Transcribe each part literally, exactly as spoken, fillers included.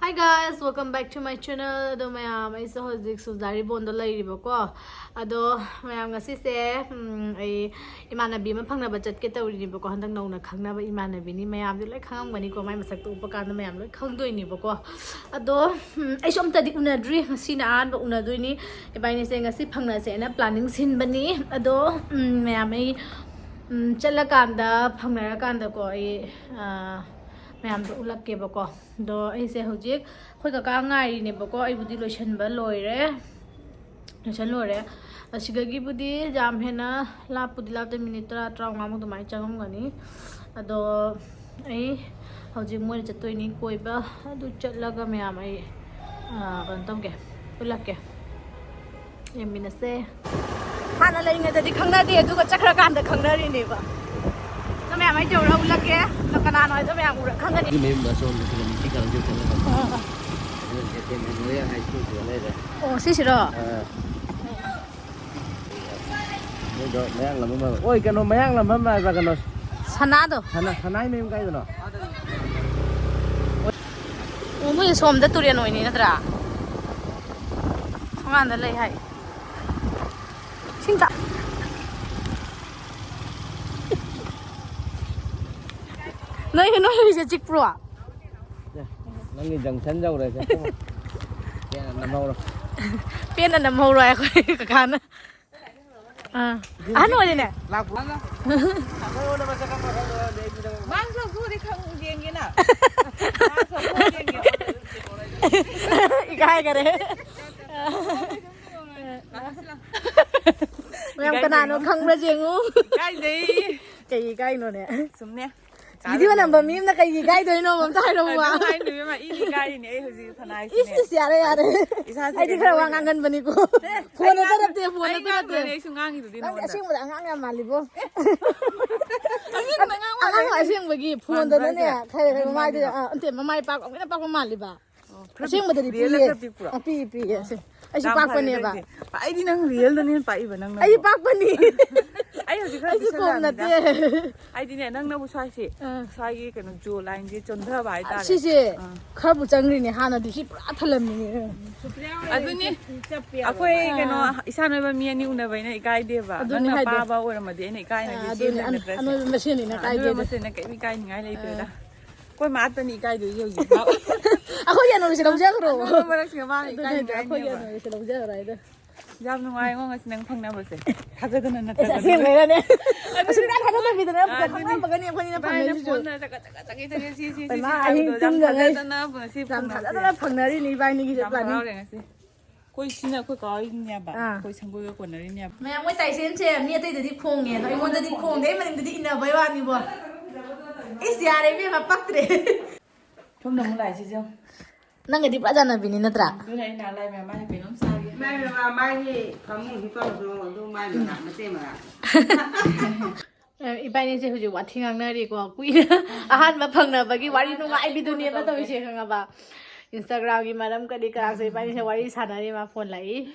Hi guys, welcome back to my channel. ꯑꯗꯣ ꯃꯌꯥꯝ, ꯑꯩꯁꯦ ꯍꯧꯖꯤꯛ ꯁꯨꯖꯥꯔꯤꯕꯣꯟꯗ ꯂꯩꯔꯤꯕꯀꯣ꯫ ꯑꯗꯣ ꯃꯌꯥꯝ, ꯉꯁꯤꯁꯦ ꯎꯝ, ꯑꯩ ꯏꯃꯥꯟꯅꯕꯤ ꯑꯃ ꯐꯪꯅꯕ ꯆꯠꯀꯦ ꯇꯧꯔꯤꯅꯦꯕꯀꯣ꯫ ꯍꯟꯗꯛ ꯅꯧꯅ ꯈꯪꯅꯕ ꯏꯃꯥꯟꯅꯕꯤꯅꯤ꯫ ꯃꯌꯥꯝꯗꯤ ꯂꯣꯏ ꯈꯪꯉꯝꯒꯅꯤꯀꯣ, ꯃꯥꯏ ꯃꯁꯛꯇꯣ ꯎꯕ ꯀꯥꯟꯗ ꯃꯌꯥꯝ ꯂꯣꯏ ꯈꯪꯗꯣꯏꯅꯦꯕꯀꯣ꯫ ꯑꯗꯣ ꯎꯝ, ꯑꯩꯁꯨ ꯑꯝꯇꯗꯤ ꯎꯅꯗ꯭ꯔꯤ, ꯉꯁꯤꯅ ꯑꯍꯥꯟꯕ ꯎꯅꯗꯣꯏꯅꯤ꯫ ꯏꯕꯥꯅꯤꯁꯦ ꯉꯁꯤ ꯐꯪꯅꯁꯦꯅ planning ꯁꯤꯟꯕꯅꯤ꯫ ꯑꯗꯣ ꯎꯝ, ꯃꯌꯥꯝ, ꯑꯩ ꯎꯝ, ꯆꯠꯂꯀꯥꯟꯗ, ꯐꯪꯅꯔꯀꯥꯟꯗꯀꯣ, ꯑꯩ ꯑꯥ, ꯃꯌꯥꯝꯗꯣ ꯎꯠꯂꯛꯀꯦꯕꯀꯣ꯫ ꯑꯗꯣ ꯑꯩꯁꯦ ꯍꯧꯖꯤꯛ ꯑꯩꯈꯣꯏ ꯀꯀꯥ ꯉꯥꯏꯔꯤꯅꯦꯕꯀꯣ꯫ ꯑꯩꯕꯨꯗꯤ ꯂꯣꯏꯁꯟꯕ ꯂꯣꯏꯔꯦ, ꯂꯣꯏꯁꯟ ꯂꯣꯏꯔꯦ꯫ ꯑꯁꯤꯗꯒꯤꯕꯨꯗꯤ ꯌꯥꯝ ꯍꯦꯟꯅ ꯂꯥꯞꯄꯨꯗꯤ ꯂꯥꯞꯇꯦ, ꯃꯤꯅꯤꯠ ꯇꯔꯥ, ꯇꯔꯥꯃꯉꯥꯃꯨꯛ ꯑꯗꯨꯃꯥꯏꯅ ꯆꯪꯉꯝꯒꯅꯤ꯫ ꯑꯗꯣ ꯑꯩ ꯍꯧꯖꯤꯛ ꯃꯣꯏꯅ ꯆꯠꯇꯣꯏꯅꯤ ꯀꯣꯏꯕ꯫ ꯑꯗꯨ ꯆꯠꯂꯒ ꯃꯌꯥꯝ ꯑꯩ ꯑꯥ, ꯀꯩꯅꯣ ꯇꯧꯒꯦ, ꯎꯠꯂꯛꯀꯦ꯫ ꯌꯦꯡꯃꯤꯟꯅꯁꯦ꯫ ꯍꯥꯟꯅ ꯂꯩꯔꯤꯉꯩꯗꯗꯤ ꯈꯪꯅꯗꯦ, ꯑꯗꯨꯒ ꯆꯠꯈ꯭ꯔꯀꯥꯟꯗ ꯈꯪꯅꯔꯤꯅꯦꯕ꯫ ꯑꯗꯣ ꯃꯌꯥꯝ, ꯑꯩ ꯇꯧꯔ ꯎꯠꯂꯛꯀꯦ꯫ ꯑꯗꯣ ꯀꯅꯥꯅꯣ ꯍꯥꯏꯗꯣ ꯃꯌꯥꯝ ꯎꯔ ꯈꯪꯒꯅꯤ꯫ ꯁꯤ ꯃꯌꯨꯝꯗ ꯑꯁꯣꯝꯗ ꯁꯤꯗ ꯃꯤꯁꯤ ꯀꯥꯡꯖꯩ ꯆꯠꯂꯒ ꯑꯥ, ꯑꯥ꯫ ꯑꯗꯨꯒ entertainment ꯂꯣꯏ ꯍꯥꯏ ꯁ꯭ꯀꯨꯜꯁꯤꯗ ꯂꯩꯔꯦ꯫ ꯑꯣ, ꯁꯤꯁꯤꯔꯣ? ꯑꯥ꯫ ꯃꯣꯏꯗꯣ ꯃꯌꯥꯡ ꯂꯝꯕꯝ ꯍꯥꯏꯕ꯫ ꯑꯣꯏ, ꯀꯩꯅꯣ, ꯃꯌꯥꯡ ꯂꯝꯕꯝ ꯍꯥꯏꯕ꯭ꯔꯥ ꯀꯩꯅꯣ? ꯁꯅꯥꯗꯣ꯫ ꯁꯅꯥ-, ꯁꯅꯥꯏ ꯃꯌꯨꯝ ꯀꯥꯏꯗꯅꯣ? ꯑꯣ, ꯃꯣꯏ ꯁꯣꯝꯗ ꯇꯨꯔꯦꯟ ꯑꯣꯏꯅꯤ ꯅꯠꯇ꯭ꯔꯥ? ꯁꯣꯝꯀꯥꯟꯗ ꯂꯩ ꯍꯥꯏ꯫ ꯏꯁꯤꯡ ꯊꯛ-, ꯅꯣꯏ, ꯅꯣꯏ ꯍꯨꯏꯁꯦ ꯆꯤꯛꯄ꯭ꯔꯣ? ꯑꯦ, ꯅꯪꯒꯤ junction ꯌꯧꯔꯦ, ꯆꯠꯈꯣ꯫ ꯄꯦꯟꯅ ꯅꯝꯍꯧꯔꯣ꯫ ꯄꯦꯟꯅ ꯅꯝꯍꯧꯔꯣ ꯑꯩꯈꯣꯏ ꯀꯀꯥꯅ꯫ ꯑꯥ꯫ ꯑꯍꯟ ꯑꯣꯏꯔꯦꯅꯦ꯫ ꯂꯥꯛꯄ꯭ꯔꯣ? ꯃꯥꯁꯛ ꯂꯧꯊꯣꯛꯑꯗꯤ ꯈꯪ-, ꯌꯦꯡꯒꯦꯅ꯫ ꯃꯥꯁꯛ ꯂꯧꯊꯣꯛꯑꯗꯤ ꯌꯦꯡꯒꯦ꯫ ꯏꯀꯥꯏꯈꯔꯦ꯫ ꯃꯌꯥꯝ, ꯏꯀꯥꯏꯖꯩ꯫ ꯀꯅꯥꯅꯣ ꯈꯪꯕ꯭ꯔꯥ ꯌꯦꯡꯉꯨ꯫ ꯏꯀꯥꯏꯖꯩ꯫ ꯀꯩ ꯏꯀꯥꯏꯅꯣꯅꯦ? ꯁꯨꯝꯅꯦ꯫ Video ꯅꯝꯕ ꯃꯤ ꯑꯃꯅ ꯀꯩꯒꯤ ꯏꯀꯥꯏꯗꯣꯏꯅꯣ? ꯑꯝꯇ ꯍꯥꯏꯔꯛꯎꯕ꯫ ꯑꯗꯨ ꯍꯥꯏꯅꯨ ꯏꯕꯦꯝꯃ, ꯏꯗꯤ ꯀꯥꯏꯔꯤꯅꯦ ꯑꯩ ꯍꯧꯖꯤꯛ ꯁꯅꯥ ꯍꯥꯏꯁꯤꯅꯦ꯫ ꯏꯁ, ꯏꯁ, ꯌꯥꯔꯦ, ꯌꯥꯔꯦ꯫ ꯏꯁꯥꯁꯦ ꯑꯩꯗꯤ ꯈꯔ ꯋꯥ ꯀꯩꯅꯣ ꯉꯥꯡꯒꯟꯕꯅꯤꯀꯣ꯫ ꯑꯦ, ꯐꯣꯟꯗ ꯑꯩ ꯅꯠꯇꯦ, ꯉꯥꯡ-, ꯐꯣꯟꯗ ꯑꯩ ꯅꯠꯇꯦ꯫ ꯉꯥꯡꯗꯣꯏꯅꯦ, ꯑꯩꯁꯨ ꯉꯥꯡꯉꯤꯗꯨꯗꯤ ꯅꯪꯗꯤ ꯅꯉꯣꯟꯗ꯫ ꯑꯁꯦꯡꯕꯗ ꯑꯉꯥꯡ ꯌꯥꯝ ꯃꯥꯜꯂꯤꯕꯣ꯫ ꯑꯁꯦꯡꯕꯗ ꯑꯉꯥꯡ ꯃꯥꯜꯂꯦ꯫ ꯑꯉꯥꯡ ꯑꯁꯦꯡꯕꯒꯤ ꯐꯣꯟꯗꯅꯅꯦ, ꯃꯥꯟꯕ꯭ꯔꯥ ꯍꯥꯏꯁꯦ? ꯈꯔ ꯈꯔ ꯃꯥꯏꯗ, ꯃꯥꯟꯕ꯭ꯔꯥ? ꯑ, ꯅꯠꯇꯦ, ꯃꯃꯥꯏ ꯄꯥꯛ ꯑꯃꯨꯛ ꯍꯦꯟꯅ ꯄꯥꯛꯄ ꯃꯥꯜꯂꯤꯕ꯫ ꯑꯣ, ꯈꯔ ꯑꯁꯦꯡꯕꯗꯗꯤ real ꯄꯤꯛꯏꯌꯦ꯫ ꯈꯔ ꯄꯤꯛꯄ꯭ꯔꯣ? ꯑ, ꯄꯤꯛꯏ, ꯄꯤꯛꯏ, ꯑꯣ꯫ ꯑꯁꯦꯡ-, ꯑꯩꯁꯨ ꯄꯥꯛꯄꯅꯦꯕ꯫ ꯑꯩꯗꯤ ꯅꯪ ꯔꯤꯌꯦꯜꯗꯅꯦ ꯄꯥꯛꯏꯕ ꯅꯪꯅ꯫ ꯑꯩꯗꯤ ꯄꯥꯛꯄꯅꯤ꯫ ꯑꯩ ꯍꯧꯖꯤꯛ ꯈꯔ ꯑꯩꯁꯨ ꯀꯣꯝ ꯅꯠꯇꯦ꯫ ꯍꯥꯏꯗꯤꯅꯦ, ꯅꯪꯅꯕꯨ ꯁ꯭ꯋꯥꯏꯁꯦ, ꯑꯥ꯫ ꯁ꯭ꯋꯥꯏꯒꯤ ꯀꯩꯅꯣ ꯖꯣ ꯂꯥꯏꯟꯁꯦ ꯆꯣꯟꯊꯕ ꯍꯥꯏꯇꯥꯔꯦ꯫ ꯁꯤꯁꯦ ꯑꯥ꯫ ꯈꯔꯕꯨ ꯆꯪꯈ꯭ꯔꯤꯅꯦ, ꯍꯥꯟꯅꯗꯤ ꯁꯤ ꯄꯨꯔꯥ ꯊꯜꯂꯝꯃꯤꯅꯦ꯫ ꯑꯗꯨꯅꯤ꯫ ꯑꯩꯈꯣꯏ ꯀꯩꯅꯣ, ꯑꯥ꯫ ꯏꯁꯥ ꯅꯣꯏꯕ ꯃꯤ ꯑꯅꯤ ꯎꯅꯕꯩꯅ ꯏꯀꯥꯏꯗꯦꯕ꯫ ꯑꯗꯨꯅꯤ ꯅꯪꯅ ꯍꯥꯏꯗꯤ꯫ ꯄꯥꯕ ꯑꯣꯏꯔꯝꯃꯗꯤ ꯑꯩꯅ ꯏꯀꯥꯏꯅꯤꯡꯉꯥꯏ ꯑꯥ, ꯂꯩꯇ꯭ꯔꯦ꯫ ꯑꯗꯨꯅꯤ, ꯑꯅꯣꯏꯕ ꯃꯁꯦꯟꯅꯤꯅ ꯑꯥ, ꯑꯅꯣꯏꯕ ꯀꯥꯏꯗꯦꯗ꯫ ꯃꯁꯦꯟꯅ ꯀꯩꯝ ꯏꯀꯥꯏꯅꯤꯡꯉꯥꯏ ꯂꯩꯇ꯭ꯔꯦꯗ꯫ ꯑꯥ꯫ ꯑꯩꯈꯣꯏ ꯃꯥꯇꯅꯤ ꯏꯀꯥꯏꯗꯣꯏꯁꯦ ꯍꯧꯖꯤꯛ꯫ ꯑꯩꯈꯣꯏꯒꯤ ꯑꯅꯣꯏꯕꯁꯦ ꯂꯧꯖꯈ꯭ꯔꯣ꯫ ꯑꯅꯣꯏꯕ ꯃꯔꯛꯁꯤꯒ ꯃꯥꯅ ꯑꯗꯨꯅꯦ ꯍꯥꯏꯁꯦ, ꯑꯩꯈꯣꯏꯒꯤ ꯏꯀꯥꯏꯅꯤꯡꯉꯥꯏꯅꯦꯕ꯫ ꯑꯅꯣꯏꯕꯁꯦ ꯂꯧꯖꯈ꯭ꯔꯣ ꯍꯥꯏꯗꯣ꯫ ꯌꯥꯝ ꯅꯨꯡꯉꯥꯏꯉꯣ ꯉꯁꯤ ꯅꯪ ꯐꯪꯅꯕꯁꯦ꯫ ꯊꯥꯖꯗꯅ ꯑꯁ, ꯅꯠꯇ꯭ꯔꯒ ꯑꯁꯦꯡꯕꯩꯔꯅꯦ? ꯑꯗꯨꯅꯦ꯫ ꯑꯁꯨꯛ ꯌꯥꯝ ꯊꯥꯖꯗꯕꯤꯗꯅꯦ ꯑꯥ, ꯑꯗꯨꯅꯦ꯫ ꯈꯪꯅꯕꯒꯅꯤ ꯑꯩꯈꯣꯏꯅꯤꯅ ꯏꯕꯥꯅꯤꯅ ꯐꯪꯅꯔꯤꯁꯤꯁꯨ꯫ ꯐꯣꯟꯗ ꯆꯀꯠ ꯆꯀꯠ ꯆꯀꯠ ꯆꯀꯠ ꯁꯤ, ꯁꯤ, ꯁꯤ, ꯍꯩꯃꯥ, ꯁꯤ ꯑꯍꯤꯡ ꯍꯥꯏꯕꯗꯣ ꯌꯥꯝ ꯇꯨꯝꯗꯉꯩ ꯊꯥꯖꯗꯅ ꯐꯪꯅꯁꯤ ꯌꯥꯝ ꯐꯪꯅꯕꯁꯦ꯫ ꯊꯥꯖꯗꯅ ꯐꯪꯅꯔꯤꯅꯤ ꯏꯕꯥꯅꯤꯒꯤꯁꯦ ꯌꯥꯝ ꯄ꯭ꯂꯥꯅꯤꯡ꯫ ꯍꯔꯥꯎꯔꯦ ꯉꯁꯤ꯫ ꯑꯩꯈꯣꯏ ꯁꯤꯅ ꯑꯩꯈꯣꯏ ꯀꯥ ꯍꯣꯏꯒꯤꯅꯦꯕ꯫ ꯑꯥ꯫ ꯑꯩꯈꯣꯏ ꯁꯪꯒꯣꯏꯒ ꯀꯣꯟꯅꯔꯤꯅꯦꯕ꯫ ꯃꯌꯥꯝ ꯃꯣꯏ ꯇꯥꯏꯁꯦꯟꯁꯦ ꯃꯤ ꯑꯇꯩꯗꯗꯤ ꯈꯣꯡꯉꯦ ꯑꯗꯣ ꯑꯩꯉꯣꯟꯗꯗꯤ ꯈꯣꯡꯗꯦ꯫ ꯑꯩ ꯃꯅꯤꯡꯗꯗꯤ ꯏꯟꯅꯕꯩ ꯋꯥꯅꯤꯕꯣ꯫ ꯏꯁ, ꯌꯥꯔꯦ ꯏꯕꯦꯝꯃ, ꯄꯛꯇ꯭ꯔꯦ꯫ ꯁꯣꯝꯗ ꯑꯃꯨꯛ ꯂꯥꯛꯏꯁꯤꯁꯨ ꯌꯦꯡꯉꯨ꯫ ꯅꯪꯒꯗꯤ ꯄꯨꯔꯥ ꯆꯥꯟꯅꯕꯤꯅꯤ ꯅꯠꯇ꯭ꯔꯥ? ꯑꯗꯨꯅ ꯑꯩꯅ ꯂꯥꯏ ꯃꯌꯥꯝ ꯃꯥꯏ ꯍꯥꯏꯐꯦꯠ ꯑꯗꯨꯝ ꯁꯥꯒꯦ꯫ ꯃꯥꯏ ꯃꯃꯥ-, ꯃꯥꯒꯤ ꯐꯃꯨꯡ ꯍꯤꯞꯄꯝꯗꯣ ꯑꯗꯨ ꯃꯥꯏ ꯃꯅꯥꯛ ꯃꯆꯦ ꯃꯅꯥꯛ꯫ ꯑꯦ, ꯏꯕꯥꯅꯤꯁꯦ ꯍꯧꯖꯤꯛ ꯋꯥꯊꯤ ꯉꯥꯡꯅꯔꯤꯀꯣ꯫ ꯀꯨꯏꯅ ꯑꯍꯥꯟꯕ ꯐꯪꯅꯕꯒꯤ ꯋꯥꯔꯤ ꯅꯨꯡꯉꯥꯏꯕꯤꯗꯨꯅꯦꯕ ꯇꯧꯔꯤꯁꯦ, ꯈꯪꯉꯕ? Instagram-ꯒꯤ ꯃꯔꯝ ꯀꯔꯤ ꯀꯔꯥꯁꯦ ꯏꯕꯥꯅꯤꯁꯦ ꯋꯥꯔꯤ ꯁꯥꯟꯅꯔꯤ, ꯃꯥ ꯐꯣꯟ ꯂꯥꯛꯏ꯫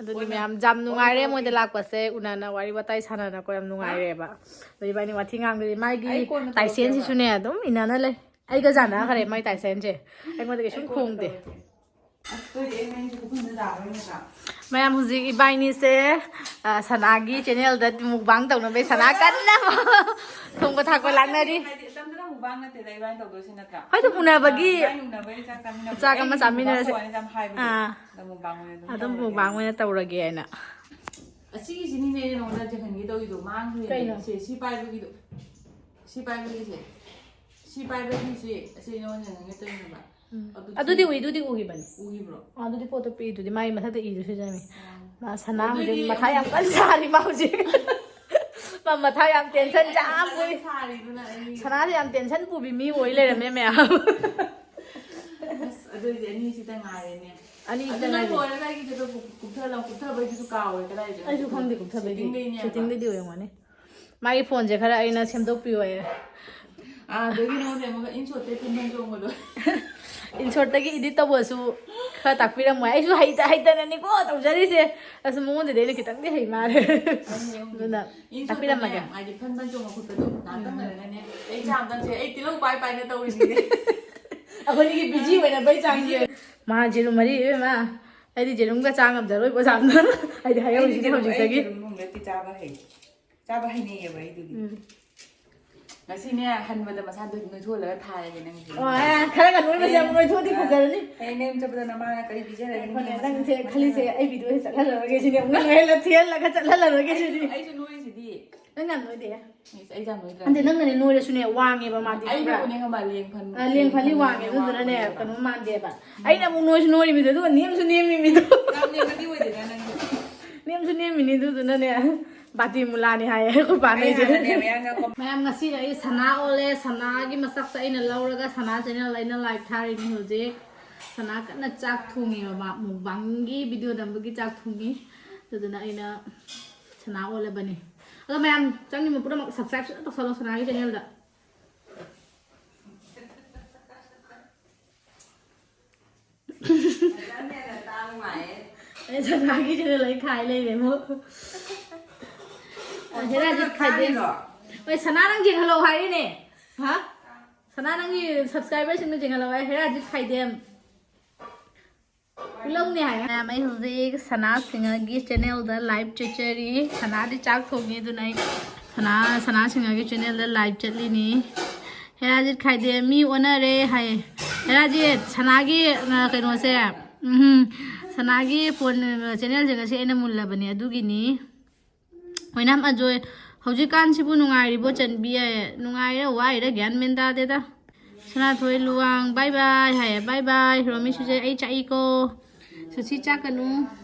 ꯑꯗꯨꯗꯤ ꯃꯌꯥꯝ ꯌꯥꯝ ꯅꯨꯡꯉꯥꯏꯔꯦ ꯃꯣꯏꯗ ꯂꯥꯛꯄꯁꯦ, ꯎꯅꯅ ꯋꯥꯔꯤ ꯋꯥꯇꯥꯏ ꯁꯥꯟꯅꯅꯀꯣ ꯌꯥꯝ ꯅꯨꯡꯉꯥꯏꯔꯦꯕ꯫ ꯑꯗꯣ ꯏꯕꯥꯅꯤ ꯋꯥꯊꯤ ꯉꯥꯡꯗꯣꯏꯁꯦ꯫ ꯃꯥꯒꯤ ꯑꯩ ꯀꯣꯟꯅ ꯇꯧꯔꯛꯀꯦꯕ꯫ ꯇꯥꯏꯁꯦꯟꯁꯤꯁꯨꯅꯦ ꯑꯗꯨꯝ ꯏꯟꯅꯅ ꯂꯩ꯫ ꯑꯩꯒ ꯆꯥꯟꯅꯈ꯭ꯔꯦ ꯃꯥꯏ ꯇꯥꯏꯁꯦꯟꯁꯦ꯫ ꯑꯩꯉꯣꯟꯗ ꯀꯩꯁꯨꯝ ꯑꯩ ꯀꯣꯟꯅ ꯈꯣꯡꯗꯦ꯫ ꯇꯧꯔꯛꯀꯦ꯫ ꯑꯁ, ꯑꯗꯨꯗꯤ ꯑꯩ ꯃꯩꯁꯦ ꯄꯨꯈꯝꯗ ꯇꯥꯔꯔꯣꯏ ꯅꯠꯇ꯭ꯔꯥ? ꯃꯌꯥꯝ ꯍꯧꯖꯤꯛ ꯏꯕꯥꯏꯅꯤꯁꯦ, ꯑ, ꯁꯅꯥꯒꯤ channel-ꯗ mukbang ꯇꯧꯅꯕꯩ ꯁꯅꯥ ꯀꯟꯅ ꯊꯣꯡꯕ ꯊꯥꯛꯄ ꯂꯥꯛꯅꯔꯤ꯫ ꯍꯥꯏꯗꯤ ꯏꯆꯝ ꯆꯝꯅ mukbang ꯅꯠꯇꯦꯗ ꯏꯕꯥꯅꯤ ꯇꯧꯗꯣꯏꯁꯤ ꯅꯠꯇ꯭ꯔꯥ? ꯍꯣꯏ, ꯑꯗꯨꯝ ꯎꯅꯕꯒꯤ ꯑ, ꯏꯕꯥꯅꯤ ꯎꯅꯕꯒꯤ ꯆꯥꯛ ꯆꯥꯃꯤꯟꯅꯕ꯫ ꯆꯥꯛ ꯑꯃ ꯑꯩꯒꯤ mukbang ꯆꯥꯃꯤꯟꯅꯔꯁꯦ꯫ ꯇꯧꯕ ꯍꯥꯏꯅ ꯌꯥꯝ ꯍꯥꯏꯕꯗꯣ꯫ ꯑꯥ꯫ ꯑꯗ mukbang ꯑꯣꯏꯅ ꯑꯗꯨꯝ ꯑꯗꯨꯝ ꯇꯧꯔꯒꯦ mukbang ꯍꯥꯏꯅ꯫ ꯑꯣꯏꯅ ꯇꯧꯔꯒꯦ ꯍꯥꯏꯅ꯫ ꯑꯁꯤꯒꯤꯁꯤꯅꯤꯅꯦ ꯑꯩꯅ ꯅꯉꯣꯟꯗ ꯆꯤꯡꯍꯟꯒꯦ ꯇꯧꯔꯤꯗꯣ, ꯃꯥꯡꯈ꯭ꯔꯦꯅꯦ꯫ ꯀꯩꯅꯣ? ꯁꯦ, ꯁꯤ ꯄꯥꯏꯕꯒꯤꯗꯣ꯫ ꯁꯤ ꯄꯥꯏꯕꯒꯤꯁꯦ꯫ ꯁꯤ ꯄꯥꯏꯕꯒꯤꯁꯦ꯫ ꯑꯁꯤ ꯅꯉꯣꯟꯗ ꯆꯤꯡꯍꯟꯒꯦ ꯇꯧꯔꯤꯅꯦꯕ꯫ ꯎꯝ꯫ ꯑꯗꯨꯗꯤ ꯑꯗꯨꯗꯤ ꯎꯏ-, ꯑꯗꯨꯗꯤ ꯎꯈꯤꯕꯅꯤ꯫ ꯎꯈꯤꯕ꯭ꯔꯣ? ꯑꯥ, ꯑꯗꯨꯗꯤ ꯄꯣꯠꯇꯣ ꯄꯤꯛꯏꯗꯨꯗꯤ, ꯃꯥꯒꯤ ꯃꯊꯛꯇ ꯏꯗꯨꯁꯨ ꯆꯪꯉꯤ꯫ ꯑꯥ꯫ ꯃꯥ ꯁꯅꯥ ꯍꯧꯖꯤꯛ ꯑꯗꯨꯗꯤ ꯃꯊꯥ ꯌꯥꯝ ꯑꯗꯨꯗꯤ ꯀꯟꯅ ꯁꯥꯔꯤ ꯃꯥ ꯍꯧꯖꯤꯛ꯫ ꯃꯥ ꯃꯊꯥ ꯌꯥꯝ tension ꯆꯥ ꯄꯨꯔꯤ꯫ ꯁꯥꯔꯤꯗꯨꯅ ꯑꯩ ꯁꯅꯥꯁꯦ ꯌꯥꯝ tension ꯄꯨꯕꯤ ꯃꯤ ꯑꯣꯏ ꯂꯩꯔꯝꯃꯦ ꯃꯌꯥꯝ꯫ ꯑꯁ, ꯑꯗꯨꯏꯗꯤ ꯑꯅꯤꯁꯤꯗ ꯉꯥꯏꯔꯦꯅꯦ꯫ ꯑꯅꯤꯁꯤꯗ ꯑꯗꯨ ꯅꯪ ꯉꯥꯏꯔꯦ꯫ ꯂꯣꯏꯔꯒ ꯑꯩꯒꯤꯗꯨꯗ ꯀꯨꯞ-, ꯀꯨꯞꯊ-, ꯀꯨꯞꯊꯕꯩꯗꯨꯁꯨ ꯀꯥꯎꯔꯦ ꯀꯗꯥꯏꯗꯅꯣ? ꯑꯩꯁꯨ ꯈꯪꯗꯦ ꯀꯨꯞꯊꯕꯩꯗꯤ꯫ Setting-ꯗꯩꯅꯦꯕ꯫ Setting-ꯗꯩꯗꯤ ꯑꯣꯏꯔꯝꯒꯅꯤ꯫ ꯃꯥꯒꯤ phone-ꯁꯦ ꯈꯔ ꯑꯩꯅ ꯁꯦꯝꯗꯣꯛꯄꯤꯌꯣꯌꯦ꯫ ꯑꯥ, ꯑꯗꯒꯤ ꯅꯉꯣꯟꯗ ꯑꯃꯨꯛꯀ InShot-ꯇꯩ ꯄꯨꯡꯐꯝ ꯆꯣꯡꯕꯗꯣ꯫ InShot-ꯇꯒꯤ edit ꯇꯧꯕꯁꯨ ꯈꯔ ꯇꯥꯛꯄꯤꯔꯝꯃꯣ꯫ ꯑꯩꯁꯨ ꯍꯩꯇ ꯍꯩꯇꯅꯅꯤꯀꯣ ꯇꯧꯖꯔꯤꯁꯦ꯫ ꯑꯁ, ꯃꯉꯣꯟꯗꯗꯤ ꯑꯩꯅ ꯈꯤꯇꯪꯗꯤ ꯍꯩ ꯃꯥꯜꯂꯦ꯫ ꯑꯗꯨꯅ ꯏꯟꯁꯣꯠꯇꯅꯦ, ꯇꯥꯛꯄꯤꯔꯝꯃꯒꯦ꯫ ꯍꯥꯏꯗꯤ ꯐꯟ ꯐꯟ ꯆꯣꯡꯕ ꯈꯣꯠꯄꯗꯣ ꯉꯥꯏꯍꯥꯛꯇꯪ ꯂꯩꯔꯒꯅꯦ, ꯑꯩ ꯆꯥꯝꯗꯪꯁꯦ ꯑꯩ ꯇꯤꯜꯍꯧ ꯄꯥꯏ ꯄꯥꯏꯅ ꯇꯧꯔꯤꯁꯤꯅꯦ꯫ ꯑꯩꯈꯣꯏꯅꯤꯒꯤ ꯕꯤꯖꯤ ꯑꯣꯏꯅꯕꯩ ꯆꯥꯡꯁꯦ꯫ ꯃꯥ ꯖꯦꯔꯨꯝ ꯃꯔꯤ ꯏꯕꯦꯝꯃ꯫ ꯑꯩꯗꯤ ꯖꯦꯔꯨꯝꯒ ꯆꯥ ꯉꯝꯖꯔꯣꯏꯀꯣ ꯆꯥꯝꯗ꯫ ꯑꯩꯗꯤ ꯍꯥꯏꯍꯧꯔꯤꯁꯤꯅꯦ ꯍꯧꯖꯤꯛꯇꯒꯤ꯫ ꯆꯥꯕ ꯍꯩ꯫ ꯆꯥꯕ ꯍꯩꯅꯩꯌꯦꯕ ꯑꯩꯗꯨꯗꯤ꯫ ꯎꯝ꯫ ꯉꯁꯤꯅꯦ, ꯍꯟꯕꯗ ꯃꯁꯥꯗꯣ ꯅꯣꯏꯊꯣꯛꯍꯜꯂꯒ ꯊꯥꯔꯒꯦ ꯅꯪꯁꯦ꯫ ꯑꯣ, ꯑꯦ, ꯈꯔꯒ ꯅꯣꯏꯕꯁꯦ ꯑꯃꯨꯛ ꯅꯣꯏꯊꯣꯛꯑꯗꯤ ꯐꯖꯔꯅꯤ꯫ ꯍꯌꯦꯡ ꯅꯌꯨꯝ ꯆꯠꯄꯗ ꯅꯃꯥꯅ ꯀꯔꯤ ꯄꯤꯖꯔꯒꯦ? ꯍꯣꯏꯅꯦ, ꯅꯪꯁꯦ ꯈꯜꯂꯤꯁꯦ ꯑꯩ ꯚꯤꯗꯤꯑꯣꯁꯦ ꯆꯠꯍꯜꯂꯔꯣꯏꯒꯦ ꯁꯤꯅꯦ꯫ ꯑꯃꯨꯛ ꯅꯣꯏꯍꯜꯂ ꯊꯤꯍꯜꯂꯒ ꯆꯠꯍꯜꯂꯔꯣꯏꯒꯦ ꯁꯤꯗꯤ꯫ ꯑꯩꯁꯨ ꯅꯣꯏꯁꯤꯗꯤ꯫ ꯅꯪ ꯌꯥꯝ ꯅꯣꯏꯗꯦ꯫ ꯏꯁ, ꯑꯩ ꯌꯥꯝ ꯅꯣꯏꯗ꯭ꯔꯥ? ꯅꯠꯇꯦ, ꯅꯪꯅꯅꯦ ꯅꯣꯏꯔꯁꯨꯅꯦ ꯋꯥꯡꯉꯦꯕ ꯃꯥꯗꯤ, ꯈꯪꯕ꯭ꯔꯥ? ꯑꯩꯅꯕꯨꯅꯦ ꯈꯪꯕ꯭ꯔꯥ, ꯂꯦꯡ ꯐꯟ- ꯑ, ꯂꯦꯡ ꯐꯅꯤ ꯋꯥꯡꯉꯦ, ꯑꯗꯨꯗꯨꯅꯅꯦ ꯀꯩꯅꯣ ꯃꯥꯟꯗꯦꯕ꯫ ꯑꯩꯅ ꯑꯃꯨꯛ ꯅꯣꯏꯁꯨ ꯅꯣꯏꯔꯤꯃꯤꯗꯣ, ꯑꯗꯨꯒ ꯅꯦꯝꯁꯨ ꯅꯦꯝꯃꯤꯃꯤꯗꯣ꯫ ꯌꯥꯝ ꯅꯦꯝꯕꯗꯤ ꯑꯣꯏꯗꯦꯗ ꯅꯪꯗꯤ꯫ ꯅꯦꯝꯁꯨ ꯅꯦꯝꯃꯤꯅꯤ, ꯑꯗꯨꯗꯨꯅꯅꯦ ꯕꯥꯇꯤ ꯃꯨꯂꯥꯅꯤ ꯍꯥꯏꯌꯦ ꯑꯩꯈꯣꯏ ꯄꯥꯅ ꯑꯩꯁꯦ꯫ ꯍꯥꯟꯅꯅꯦ ꯃꯌꯥꯡ ꯌꯥꯝ ꯀꯝ- ꯃꯌꯥꯝ, ꯉꯁꯤꯅ ꯑꯩ ꯁꯅꯥ ꯑꯣꯜꯂꯦ꯫ ꯁꯅꯥꯒꯤ ꯃꯁꯛꯁꯦ ꯑꯩꯅ ꯂꯧꯔꯒ ꯁꯅꯥ ꯆꯦꯅꯦꯜ ꯑꯩꯅ ꯂꯥꯏꯚ ꯊꯥꯔꯤꯅꯤ ꯍꯧꯖꯤꯛ꯫ ꯁꯅꯥ ꯀꯟꯅ ꯆꯥꯛ ꯊꯣꯡꯉꯤꯕ ꯃꯥ, ꯃꯨꯛꯕꯥꯡꯒꯤ ꯚꯤꯗꯤꯑꯣ ꯅꯝꯕꯒꯤ ꯆꯥꯛ ꯊꯣꯡꯉꯤ꯫ ꯑꯗꯨꯗꯨꯅ ꯑꯩꯅ ꯁꯅꯥ ꯑꯣꯜꯂꯕꯅꯤ꯫ ꯑꯗꯣ ꯃꯌꯥꯝ ꯆꯪꯅꯤꯡꯕ ꯄꯨꯝꯅꯃꯛ ꯁꯕꯁꯀ꯭ꯔꯥꯏꯕ ꯇꯧꯁꯜꯂꯣ ꯁꯅꯥꯒꯤ ꯆꯦꯅꯦꯜꯗ꯫ ꯑꯩ ꯁꯅꯥꯒꯤ ꯆꯦꯅꯦꯜ ꯑꯩ ꯈꯥꯏ ꯂꯩꯔꯦ ꯑꯃꯨꯛ꯫ ꯑ, ꯍꯦꯔꯥꯗꯤ ꯈꯥꯏꯗꯦ꯫ ꯍꯣꯏ, ꯁꯅꯥ ꯅꯪ ꯌꯦꯡꯍꯜꯂꯛꯑꯣ ꯍꯥꯏꯔꯤꯅꯦ꯫ ꯍꯥ? ꯁꯅꯥ ꯅꯪꯒꯤ ꯁꯕꯁꯀ꯭ꯔꯥꯏꯕꯔꯁꯤꯡꯗꯣ ꯌꯦꯡꯍꯜꯂꯛꯑꯣ ꯍꯥꯏ, ꯍꯦꯔꯥꯖꯤꯠ ꯈꯥꯏꯗꯦꯝ꯫ ꯎꯠꯂꯧꯅꯦ ꯍꯥꯏ꯫ ꯃꯌꯥꯝ, ꯑꯩ ꯍꯧꯖꯤꯛ ꯁꯅꯥ ꯁꯤꯡꯍꯒꯤ ꯆꯦꯅꯦꯜꯗ ꯂꯥꯏꯚ ꯆꯠꯆꯔꯤ꯫ ꯁꯅꯥꯗꯤ ꯆꯥꯛ ꯊꯣꯡꯉꯤ, ꯑꯗꯨꯅ ꯑꯩ ꯁꯅꯥ, ꯁꯅꯥ ꯁꯤꯡꯍꯒꯤ ꯆꯦꯅꯦꯜꯗ ꯂꯥꯏꯚ ꯆꯠꯂꯤꯅꯤ꯫ ꯍꯦꯔꯥꯖꯤꯠ ꯈꯥꯏꯗꯦꯝ, ꯃꯤ ꯑꯣꯟꯅꯔꯦ ꯍꯥꯏ꯫ ꯍꯦꯔꯥꯖꯤꯠ, ꯁꯅꯥꯒꯤ, ꯑ, ꯀꯩꯅꯣꯁꯦ, ꯎꯝ, ꯁꯅꯥꯒꯤ ꯐꯣꯟ, ꯑ, ꯆꯦꯅꯦꯜꯁꯦ ꯉꯁꯤ ꯑꯩꯅ ꯃꯨꯜꯂꯕꯅꯦ, ꯑꯗꯨꯒꯤꯅꯤ꯫ ꯑꯣꯏꯅꯥꯝ ꯑꯖꯣꯏ, ꯍꯧꯖꯤꯛꯀꯥꯟꯁꯤꯕꯨ ꯅꯨꯡꯉꯥꯏꯔꯤꯕꯣ ꯆꯟꯕꯤ? ꯅꯨꯡꯉꯥꯏꯔ ꯋꯥꯏꯔ ꯒ꯭ꯌꯥꯟ ꯃꯦꯟ ꯇꯥꯗꯦꯗ꯫ ꯁꯅꯥꯊꯣꯏ ꯂꯨꯋꯥꯡ, bye bye ꯍꯥꯏꯌꯦ, bye bye꯫ ꯔꯣꯃꯤ ꯁꯨꯖꯦ, ꯑꯩ ꯆꯥꯛꯏꯀꯣ꯫ ꯁꯨꯁꯤ ꯆꯥꯛꯀꯅꯨ꯫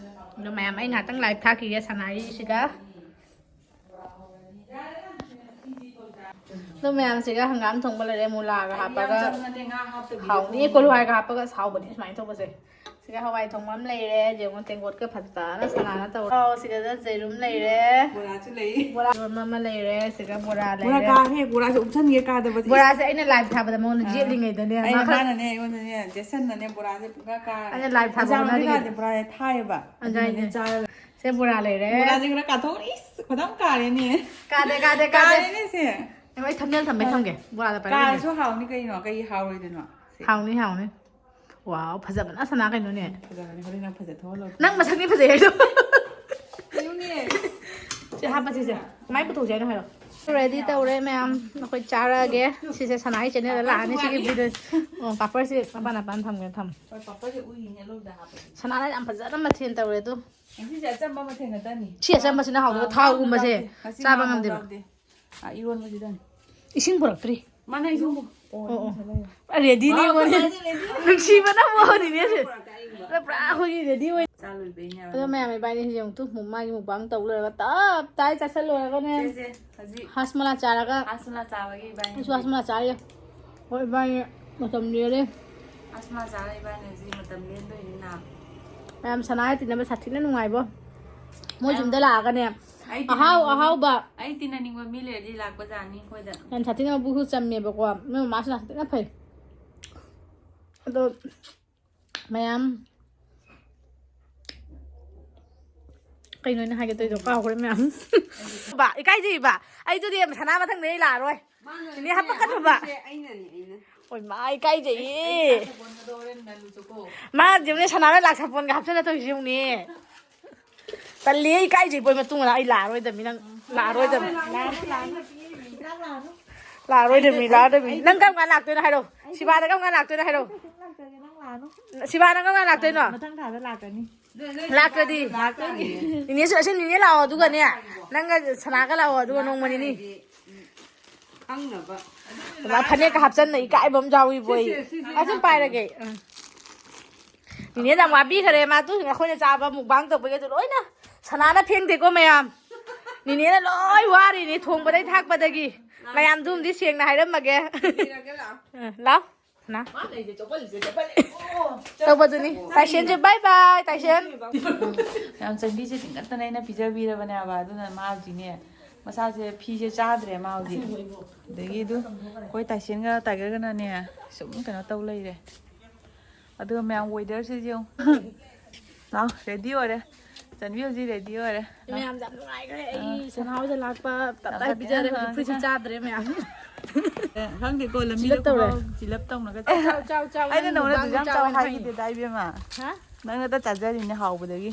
ꯑꯗꯣ ꯃꯌꯥꯝ, ꯑꯩ ꯉꯥꯛꯇꯪ ꯂꯥꯏꯚ ꯊꯥꯈꯤꯒꯦ ꯁꯅꯥꯔꯤꯁꯤꯒ꯫ ꯑꯗꯣ ꯃꯌꯥꯝꯁꯤꯒ ꯍꯪꯒꯥꯝ ꯊꯣꯡꯕ ꯂꯩꯔꯦ, ꯃꯨꯂꯥꯒ ꯍꯥꯞꯄꯒ꯫ ꯍꯥꯎꯅꯤ, ꯀꯣꯂꯨꯍꯋꯥꯏꯒ ꯍꯥꯞꯄꯒ ꯍꯥꯎꯕꯅꯦ ꯁꯨꯃꯥꯏꯅ ꯇꯧꯕꯁꯦ꯫ ꯁꯤꯒ ꯍꯋꯥꯏ ꯊꯣꯡꯕ ꯑꯃ ꯂꯩꯔꯦ, ꯌꯦꯡꯉꯣ ꯇꯦꯡꯀꯣꯠꯀ ꯐꯖꯅ ꯁꯅꯥꯅ ꯇꯧꯔꯦ꯫ ꯑꯣ, ꯁꯤꯗ ꯖꯦꯔꯨꯝ ꯂꯩꯔꯦ꯫ ꯕꯣꯔꯥꯁꯨ ꯂꯩ꯫ ꯕꯣꯔꯥ ꯂꯣꯟꯕ ꯑꯃ ꯂꯩꯔꯦ, ꯁꯤꯒ ꯕꯣꯔꯥ ꯕꯣꯔꯥ ꯂꯩꯔꯦ꯫ ꯀꯥꯔꯦ, ꯕꯣꯔꯥꯁꯦ ꯎꯞꯁꯟꯒꯦ ꯀꯥꯗꯕꯗꯤ꯫ ꯕꯣꯔꯥꯁꯦ ꯑꯩꯅ ꯂꯥꯏꯚ ꯊꯥꯕꯗ ꯃꯉꯣꯟꯗ ꯑꯥ꯫ ꯌꯦꯠꯂꯤꯉꯩꯗꯅꯦ, ꯑꯩꯅ, ꯃꯥ ꯈꯔ ꯃꯥꯅꯅꯦ ꯑꯩꯉꯣꯟꯗꯅꯦ, ꯖꯦꯁꯟꯅꯅꯦ ꯕꯣꯔꯥꯁꯦ ꯄꯨꯡꯀꯥ ꯀꯥꯔꯦ꯫ ꯑꯩꯅ ꯂꯥꯏꯚ ꯊꯥꯕ ꯏꯟꯖꯥꯡꯗꯤ ꯍꯣꯠꯅꯔꯤꯉꯩꯗ꯫ ꯀꯥꯗꯦ, ꯕꯣꯔꯥꯁꯦ ꯊꯥꯏꯌꯦꯕ꯫ ꯑꯗꯨꯅꯅꯦ ꯑꯗꯨꯅꯅꯦ꯫ ꯆꯥꯔꯒ ꯁꯦ ꯕꯣꯔꯥ ꯂꯩꯔꯦ꯫ ꯕꯣꯔꯥꯁꯦ ꯈꯔ ꯀꯥꯊꯣꯛꯈ꯭ꯔꯦ꯫ ꯏꯁ, ꯐꯖꯅ ꯀꯥꯔꯦꯅꯦ꯫ ꯀꯥꯗꯦ, ꯀꯥꯗꯦ, ꯀꯥꯗꯦ꯫ ꯀꯥꯔꯦꯅꯦ ꯁꯦ꯫ ꯑꯩ ꯊꯝꯅꯦꯜ ꯊꯝꯃꯦ, ꯊꯝꯒꯦ꯫ ꯕꯣꯔꯥꯗ ꯄꯥꯏꯔꯝꯒꯦ꯫ ꯀꯥꯔꯁꯨ ꯍꯥꯎꯅꯤ ꯀꯩꯅꯣ, ꯀꯩ ꯍꯥꯎꯔꯣꯏꯗꯣꯏꯅꯣ? ꯁꯦ꯫ ꯍꯥꯎꯅꯤ, ꯍꯥꯎꯅꯤ꯫ ꯋꯥꯎ, ꯐꯖꯕꯅ ꯁꯅꯥ ꯀꯩꯅꯣꯅꯦ꯫ ꯐꯖꯕꯅꯦ, ꯍꯣꯔꯦꯟ ꯅꯪ ꯐꯖ ꯊꯣꯛꯍꯜꯂꯣ꯫ ꯅꯪ ꯃꯁꯛꯅꯤ ꯐꯖꯩ ꯍꯥꯏꯗꯣ꯫ ꯀꯩꯅꯣꯅꯦ꯫ ꯁꯤ ꯍꯥꯞꯄꯁꯤꯁꯦ꯫ ꯀꯃꯥꯏꯅ ꯄꯨꯊꯣꯛꯁꯦ ꯍꯥꯏꯅꯣ ꯍꯥꯏꯔꯣ꯫ ꯔꯦꯗꯤ ꯇꯧꯔꯦ ꯃꯌꯥꯝ꯫ ꯑꯩꯈꯣꯏ ꯆꯥꯔꯛꯑꯒꯦ꯫ ꯁꯤꯁꯦ ꯁꯅꯥꯒꯤ ꯆꯦꯅꯦꯜꯗ ꯂꯥꯛꯑꯅꯤ, ꯁꯤꯒꯤ ꯚꯤꯗꯤꯑꯣ꯫ ꯑꯣ, ꯄꯥꯄꯔꯁꯦ ꯃꯄꯥꯟ ꯃꯄꯥꯟ ꯊꯝꯒꯦ, ꯊꯝꯃꯣ꯫ ꯍꯣꯏ, ꯄꯥꯄꯔꯁꯦ ꯎꯏꯅꯦ ꯂꯣꯏꯗ ꯍꯥꯞꯄꯗꯤ꯫ ꯁꯅꯥꯅ ꯌꯥꯝ ꯐꯖꯅ ꯃꯊꯦꯜ ꯇꯧꯔꯦ ꯑꯗꯣ꯫ ꯉꯁꯤꯁꯦ ꯑꯆꯝꯕ ꯃꯊꯦꯜ ꯉꯥꯛꯇꯅꯤ꯫ ꯁꯤ ꯑꯆꯝꯕꯁꯤꯅ ꯍꯥꯎꯗꯣꯏꯕ, ꯑꯥ, ꯊꯥꯎꯒꯨꯝꯕꯁꯦ ꯉꯥ ꯆꯥꯕ ꯉꯥ ꯉꯝꯗꯦꯕ꯫ ꯌꯥꯎꯗꯦ꯫ ꯑꯥ, ꯏꯔꯣꯟꯕꯁꯤꯗꯅꯤ꯫ ꯏꯁꯤꯡ ꯄꯨꯔꯛꯇ꯭ꯔꯤ꯫ ꯃꯥꯅ ꯏꯁꯤꯡ ꯄꯨ-, ꯑꯣ, ꯑꯣ, ꯑꯣ꯫ ꯏꯁꯤꯡ ꯄꯨꯔꯛꯑꯦ꯫ ꯄꯨꯔꯥ ꯔꯦꯗꯤꯅꯦ ꯃꯥ ꯃꯣꯏꯅꯦ꯫ ꯄꯨꯔꯛꯑꯦ, ꯔꯦꯗꯤ꯫ ꯅꯨꯡꯁꯤꯕꯅ ꯃꯣꯏꯅꯤꯅꯦ ꯁꯦ꯫ ꯄꯨꯔꯛꯑꯦ, ꯑꯩ ꯄꯨꯔꯛꯑꯦ꯫ ꯄꯨꯔꯥ ꯑꯩꯈꯣꯏꯒꯤ ꯔꯦꯗꯤ ꯑꯣꯏ꯫ ꯆꯥ ꯂꯣꯏꯕꯩꯅꯦ ꯑꯗꯣ ꯍꯥꯏꯕ꯫ ꯃꯌꯥꯝ ꯏꯕꯥꯅꯤꯁꯦ ꯌꯦꯡꯉꯨ ꯇꯨ, ꯃꯨꯛ-, ꯃꯥꯒꯤ ꯃꯨꯛꯕꯥꯡ ꯇꯧ ꯂꯣꯏꯔꯒ ꯇꯞ ꯇꯥꯏ ꯆꯥꯁꯤꯜꯂꯨꯔꯒꯅꯦ꯫ ꯁꯦ, ꯁꯦ, ꯍꯧꯖꯤꯛ ꯍꯥꯁꯃꯂꯥ ꯆꯥꯔꯒ꯫ ꯍꯥꯁꯃꯂꯥ ꯆꯥꯕꯒꯤ ꯏꯕꯥꯅꯤ ꯑꯩꯁꯨ ꯍꯥꯁꯃꯂꯥ ꯆꯥꯔꯤ꯫ ꯍꯣꯏ, ꯏꯕꯥꯅꯤ ꯃꯇꯝ ꯂꯦꯜꯂꯦ꯫ ꯍꯥꯁꯃꯂꯥ ꯆꯥꯔ ꯏꯕꯥꯅꯤ ꯍꯧꯖꯤꯛ ꯃꯇꯝ ꯂꯦꯟꯗꯣꯏꯅꯤꯅ꯫ ꯃꯌꯥꯝ ꯁꯅꯥꯒ ꯇꯤꯟꯅꯕ ꯁꯥꯊꯤꯅ ꯅꯨꯡꯉꯥꯏꯕꯣ꯫ ꯃꯣꯏ ꯌꯥꯝ ꯌꯨꯝꯗ ꯂꯥꯛꯑꯒꯅꯦ꯫ ꯑꯩ ꯑꯍꯥꯎ ꯇꯤꯟꯅꯅꯤꯡꯕ ꯃꯤ-, ꯑꯍꯥꯎꯕ꯫ ꯑꯩ ꯇꯤꯟꯅꯅꯤꯡꯕ ꯃꯤ ꯂꯩꯔꯗꯤ ꯂꯥꯛꯄꯖꯥꯠꯅꯤ ꯑꯩꯈꯣꯏꯗ꯫ ꯌꯥꯝ ꯁꯥꯊꯤꯅ ꯃꯕꯨꯛꯁꯨ ꯆꯝꯃꯦꯕꯀꯣ꯫ ꯃꯣꯏ ꯃꯃꯥꯁꯨ ꯌꯥꯝ ꯁꯥꯊꯤꯅ ꯐꯩ꯫ ꯑꯗꯣ ꯃꯌꯥꯝ ꯀꯩꯅꯣ ꯑꯩꯅ ꯍꯥꯏꯒꯦ ꯇꯧꯔꯤꯗꯣ ꯀꯥꯎꯈ꯭ꯔꯦ ꯃꯌꯥꯝ꯫ ꯕꯥ, ꯏꯀꯥꯏꯖꯩꯕ꯫ ꯑꯩꯗꯨꯗꯤ ꯁꯅꯥ ꯃꯊꯪꯗ ꯑꯩ ꯂꯥꯛꯑꯔꯣꯏ꯫ ꯃꯥꯅ ꯏꯅꯦ ꯍꯥꯞꯄꯛꯀꯅꯨꯕ꯫ ꯍꯥꯞꯄꯤꯁꯦ ꯑꯩꯅꯅꯦ, ꯑꯩꯅ꯫ ꯍꯣꯏ, ꯃꯥ ꯏꯀꯥꯏꯖꯩꯌꯦ꯫ ꯑꯩ ꯁꯥꯄꯣꯟꯒꯗꯣ ꯍꯣꯔꯦꯟ ꯅꯂꯨ ꯆꯨꯀꯣ꯫ ꯃꯥ ꯌꯦꯡꯉꯨꯅꯦ, ꯁꯅꯥꯅ ꯂꯥꯛ ꯁꯥꯄꯣꯟꯒ ꯍꯥꯞꯆꯜꯂ ꯇꯧꯔꯤꯁꯦ ꯌꯦꯡꯉꯨꯅꯦ꯫ ꯇꯜꯂꯤ, ꯏꯀꯥꯏꯖꯩ꯫ ꯕꯣꯏ, ꯃꯇꯨꯡ ꯃꯅꯥꯎ ꯑꯩ ꯂꯥꯛꯑꯔꯣꯏꯗꯕꯅꯤ ꯅꯪ꯫ ꯂꯥꯛꯑꯔꯣꯏꯗꯕꯅꯤ꯫ ꯂꯥꯛꯑꯅꯨ, ꯂꯥꯛꯑꯅꯨ, ꯂꯥꯛꯑꯅꯨ꯫ ꯂꯥꯛꯑꯔꯣꯏꯗꯕꯅꯤ, ꯑꯩ, ꯂꯥꯛꯑꯔꯣꯏꯗꯕꯅꯤ꯫ ꯑꯩ, ꯅꯪ ꯀꯔꯝ ꯀꯥꯟ ꯂꯥꯛꯇꯣꯏꯅꯣ ꯍꯥꯏꯔꯣ? ꯑꯩ ꯁꯤꯕꯥꯅ ꯀꯔꯝ ꯀꯥꯟ ꯂꯥꯛꯇꯣꯏꯅꯣ ꯍꯥꯏꯔꯣ? ꯂꯥꯛꯇꯣꯏꯅꯦ, ꯅꯪ ꯂꯥꯛꯑꯅꯨ꯫ ꯁꯤꯕꯥꯅ ꯀꯔꯝ ꯀꯥꯟ ꯂꯥꯛꯇꯣꯏꯅꯣ? ꯃꯊꯪ ꯊꯥꯗ ꯂꯥꯛꯀꯅꯤ꯫ ꯂꯥꯛꯇ꯭ꯔꯗꯤ? ꯂꯥꯛꯀꯅꯤ꯫ ꯅꯤꯅꯦꯁꯨ ꯑꯁꯤ ꯅꯤꯅꯦ ꯂꯥꯛꯑꯣ, ꯑꯗꯨꯒꯅꯦ, ꯅꯪꯒ ꯁꯅꯥꯒ ꯂꯥꯛꯑꯣ, ꯑꯗꯨꯒ ꯅꯣꯡꯃ ꯅꯤꯅꯤ꯫ ꯈꯪꯅꯕ꯫ ꯕꯕꯥ ꯐꯅꯦꯛꯀ ꯍꯥꯞꯆꯟꯅ ꯏꯀꯥꯏꯕ ꯑꯃ ꯌꯥꯎꯏꯕꯣ ꯑꯩ꯫ ꯁꯤꯁꯦ, ꯁꯤꯁꯦ ꯑꯁꯨꯝ ꯄꯥꯏꯔꯒꯦ꯫ ꯎꯝ꯫ ꯅꯤꯅꯦꯗ ꯌꯥꯝ ꯋꯥꯕꯤꯈꯔꯦ ꯃꯥ, ꯑꯗꯨ ꯑꯩꯈꯣꯏꯅ ꯆꯥꯕ ꯃꯨꯛꯕꯥꯡ ꯇꯧꯕꯒꯤ ꯑꯗꯨ ꯂꯣꯏꯅ ꯁꯅꯥꯅ ꯐꯦꯡꯗꯦꯀꯣ ꯃꯌꯥꯝ꯫ ꯅꯤꯅꯦꯅ ꯂꯣꯏ ꯋꯥꯔꯤꯅꯤ ꯊꯣꯡꯕꯗꯩ ꯊꯥꯛꯄꯗꯒꯤ꯫ ꯃꯌꯥꯝꯗꯨꯝꯗꯤ ꯁꯦꯡꯅ ꯍꯥꯏꯔꯝꯃꯒꯦ꯫ ꯂꯥꯛꯑꯣ꯫ ꯂꯥꯛꯑꯣ꯫ ꯅ꯫ ꯃꯥ ꯂꯩꯁꯦ ꯆꯣꯞꯄꯜꯁꯦ ꯆꯣꯞꯄꯜ꯫ ꯑꯣ, ꯇꯧꯕꯗꯨꯅꯤ꯫ ꯇꯥꯏꯁꯦꯟꯁꯦ bye bye, ꯇꯥꯏꯁꯦꯟ꯫ ꯌꯥꯝ ꯆꯟꯕꯤꯁꯦ ꯇꯤꯡꯈꯠꯇꯅ ꯑꯩꯅ ꯄꯤꯖꯕꯤꯔꯕꯅꯦꯕ꯫ ꯑꯗꯨꯅ ꯃꯥ ꯍꯧꯖꯤꯛꯅꯦ, ꯃꯁꯥꯁꯦ ꯐꯤꯁꯦ ꯆꯥꯗ꯭ꯔꯦ ꯃꯥ ꯍꯧꯖꯤꯛ꯫ ꯑꯗꯒꯤ ꯑꯗꯨ ꯑꯩꯈꯣꯏ ꯇꯥꯏꯁꯦꯟꯒ ꯇꯥꯏꯒꯔꯒꯅꯅꯦ ꯁꯨꯝ ꯀꯩꯅꯣ ꯇꯧ ꯂꯩꯔꯦ꯫ ꯑꯗꯨꯒ ꯃꯌꯥꯝ weatherꯁꯦ ꯌꯦꯡꯉꯨ꯫ ꯂꯥꯛꯑꯣ, ready ꯑꯣꯏꯔꯦ꯫ ꯆꯟꯕꯤ ꯍꯧꯖꯤꯛ ready ꯑꯣꯏꯔꯦ꯫ ꯃꯌꯥꯝ ꯌꯥꯝ ꯅꯨꯡꯉꯥꯏꯈ꯭ꯔꯦ꯫ ꯑꯩ ꯑꯥ꯫ ꯁꯅꯥ ꯍꯣꯏꯗ ꯂꯥꯛꯄ ꯇꯞ ꯇꯥꯏ ꯄꯤꯖꯔꯦ꯫ ꯍꯧꯖꯤꯛ ꯐꯨꯔꯤꯠꯁꯨ ꯆꯥꯗ꯭ꯔꯦ ꯃꯌꯥꯝ꯫ ꯑꯦ, ꯈꯪꯗꯦꯀꯣ, ꯂꯝꯕꯤꯗ ꯆꯤꯜꯂꯞ ꯇꯧꯔꯦ꯫ ꯈꯣꯡꯒ꯭ꯔꯥꯎ ꯆꯤꯜꯂꯞ ꯇꯧꯅꯒ ꯑꯩꯅ ꯆꯥꯎ, ꯅꯉꯣꯟꯗ ꯆꯥꯎ, ꯑꯗꯨ ꯌꯥꯝ ꯆꯥꯎ ꯆꯥꯎ ꯍꯥꯏꯅ ꯍꯥꯏꯈꯤꯗꯦꯗ, ꯏꯕꯦꯝꯃ꯫ ꯍꯥ? ꯅꯪꯅ ꯇ ꯆꯥꯖꯔꯤꯅꯦ ꯍꯥꯎꯕꯗꯒꯤ꯫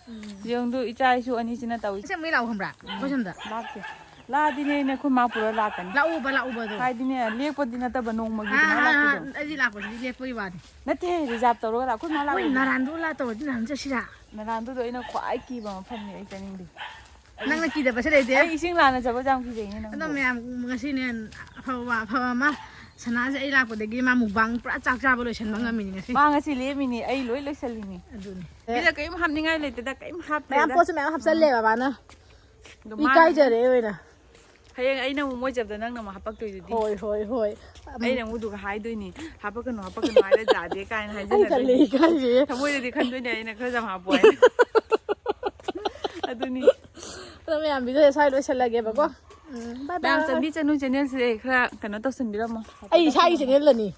ꯎꯝ꯫ ꯌꯦꯡꯗꯨ ꯏꯆꯥ ꯏꯁꯨ ꯑꯅꯤꯁꯤꯅ ꯇꯧꯏ꯫ ꯏꯆꯦ ꯃꯤ ꯂꯥꯛꯑꯣ ꯈꯪꯕ꯭ꯔꯥ? ꯑꯩꯈꯣꯏ ꯁꯣꯝꯗ꯫ ꯂꯥꯛꯇꯦ꯫ ꯂꯥꯛꯑꯗꯤꯅꯦ ꯑꯩꯅ ꯑꯩꯈꯣꯏ ꯃꯥ ꯄꯨꯔ ꯂꯥꯛꯀꯅꯤ꯫ ꯂꯥꯛꯎꯕ, ꯂꯥꯛꯎꯕ ꯑꯗꯣ꯫ ꯍꯥꯏꯗꯤꯅꯦ, ꯂꯦꯛꯄꯗꯤ ꯅꯠꯇꯕ ꯅꯣꯡꯃꯒꯤꯗꯤ ꯑꯥ, ꯃꯥ ꯑꯥ, ꯑꯥ, ꯂꯥꯛꯄꯗꯣ꯫ ꯑꯩꯗꯤ ꯂꯥꯛꯄꯁꯤꯗꯤ ꯂꯦꯛꯄꯒꯤ ꯋꯥꯅꯤ꯫ ꯅꯠꯇꯦ, reserve ꯇꯧꯔꯒ ꯂꯥꯛ-, ꯑꯩꯈꯣꯏ ꯃꯥ ꯍꯣꯏ, ꯂꯥꯛꯑꯣꯏꯗꯤ꯫ ꯅꯔꯥꯟꯗꯨ ꯂꯥꯛꯇꯧꯔꯗꯤ ꯅꯍꯥꯟ ꯆꯠꯁꯤꯔꯥ? ꯅꯔꯥꯟꯗꯨꯗꯣ ꯑꯩꯅ ꯈ꯭ꯋꯥꯏ ꯀꯤꯕ ꯃꯐꯝꯅꯤ, ꯑꯩ ꯆꯠꯅꯤꯡꯗꯦ꯫ ꯅꯪꯅ ꯀꯤꯗꯕꯁꯦ ꯂꯩꯇꯦ꯫ ꯑꯩ ꯏꯁꯤꯡ ꯂꯥꯟꯅ ꯆꯠꯄꯁꯦ ꯌꯥꯝ ꯀꯤꯖꯩꯅꯦ ꯅꯪꯕꯨ꯫ ꯑꯗꯣ ꯃꯌꯥꯝ ꯉꯁꯤꯅꯦ ꯑꯐꯕ, ꯑꯐꯕ ꯑꯃ, ꯁꯅꯥꯁꯦ ꯑꯩ ꯂꯥꯛꯄꯗꯒꯤ ꯃꯥ mukbang ꯄꯨꯔꯥ ꯆꯥꯛ ꯆꯥꯕ ꯂꯣꯏꯁꯟꯕ ꯉꯝꯃꯤꯅꯦ ꯉꯁꯤ꯫ ꯃꯥ ꯉꯁꯤ ꯂꯦꯝꯃꯤꯅꯤ, ꯑꯩ ꯂꯣꯏ ꯂꯣꯏꯁꯜꯂꯤꯅꯤ꯫ ꯑꯗꯨꯅꯤ꯫ ꯁꯤꯗ ꯀꯔꯤꯝ ꯍꯥꯞꯅꯤꯡꯉꯥꯏ ꯂꯩꯇꯦꯗ, ꯀꯔꯤꯝ ꯍꯥꯞꯇꯦꯗ꯫ ꯃꯌꯥꯝ ꯄꯣꯠꯁꯨ ꯃꯌꯥꯝ ꯍꯥꯞꯆꯜꯂꯦꯕ ꯃꯥꯅ꯫ ꯑꯗꯣ ꯃꯥꯅ ꯏꯀꯥꯏꯖꯔꯦ ꯑꯣꯏꯅ꯫ ꯍꯌꯦꯡ ꯑꯩꯅ ꯑꯃꯨꯛ ꯃꯣꯏ ꯆꯠꯄꯗ ꯅꯪꯅ ꯑꯃꯨꯛ ꯍꯥꯄꯛꯇꯣꯏꯗꯨꯗꯤ꯫ ꯍꯣꯏ, ꯍꯣꯏ, ꯍꯣꯏ꯫ ꯑꯩꯅ ꯑꯃꯨꯛ ꯑꯗꯨꯒ ꯍꯥꯏꯗꯣꯏꯅꯤ, "ꯍꯥꯄꯛꯀꯅꯨ, ꯍꯥꯄꯛꯀꯅꯨ" ꯍꯥꯏꯔ ꯌꯥꯗꯦ ꯀꯥꯏꯅ ꯑꯩ ꯇꯜꯂꯦ, ꯍꯥꯏꯖꯜꯂꯗꯣꯏꯅꯤ꯫ ꯏꯀꯥꯏꯖꯩꯌꯦ꯫ ꯊꯃꯣꯏꯗꯗꯤ ꯈꯟꯗꯣꯏꯅꯦ ꯑꯩꯅ ꯈꯔ ꯌꯥꯝ ꯍꯥꯞꯄꯣ ꯍꯥꯏꯅ꯫ ꯑꯗꯨꯅꯤ꯫ ꯑꯗꯣ ꯃꯌꯥꯝ video ꯁ꯭ꯋꯥꯏ ꯂꯣꯏꯁꯜꯂꯒꯦꯕꯀꯣ꯫ ꯎꯝ, bye ꯃꯌꯥꯝ bye꯫ ꯆꯟꯕꯤ ꯆꯅꯨ channelꯁꯦ ꯈꯔ ꯀꯩꯅꯣ ꯇꯧꯁꯟꯕꯤꯔꯝꯃꯣ꯫ ꯑꯩ ꯏꯁꯥꯒꯤ channelꯗꯅꯤ꯫